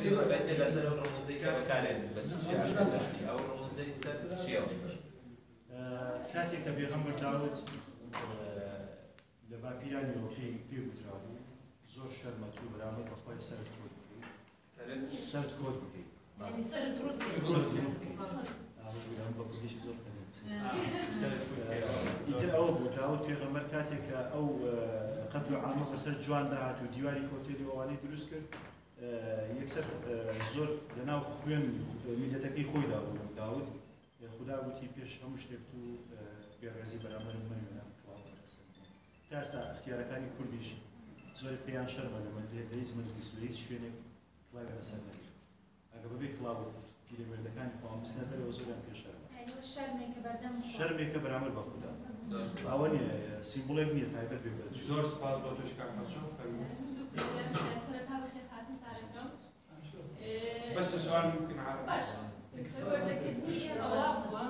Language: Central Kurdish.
بێتێ لەسەر ئەو ڕموزەی کە بەکارێن بە چ شێوەیەک؟ ئەو ڕموزەی سەر چییە؟ کاتێک کە پێغەمبەر داود لە باپیرانیەوە پێی پێ گوترابوو زۆر شەرمە تو بەرامبەر بە خوای سەرت کۆت بکەی، سەرت کۆت بکەی، سەرت ڕوت بکەی، سەرت ڕوت بکەی. بگرم بە کوردیشی زۆر خەریک بچم. ئیتر ئەوە بوو داود پێغەمبەر کاتێک کە ئەو قەتل و عامە بەسەر جوان داهات و دیواری هۆتێلی ئەوانەی دروست کرد، یەکسەر زۆر لەناو خوێن میلەتەکەی خۆیدا بوو داود. خودا گوتی پێش هەموو شتێک تو بێڕێزی بەرامبەرم مەنوێنە، کڵاو بەسەر. تا ئێستا ئەختیارەکانی کوردیش زۆر پێیان شەرمە لە هیچ مەجلیس و هیچ شوێنێک کڵاویان لەسەر نەبێت. ئەگە بەبێ کڵاو پیرەمێردەکانی خۆیان بچنە دەرەوە زۆریان پێ شەرمە. شەرمێکە بەردەم شەرمێکە بەرامبەر بە خودا. ئەوە نییە سیمبولێک نییە تایبەت بێ بە زۆر سپاس بۆ تۆش کاک قەلچۆ. فەرموو. سەرەتا بەخێرهاتنتان بس السؤال ممكن عربي. باشە، پەروەردەکردنی ئێمە وا بووە.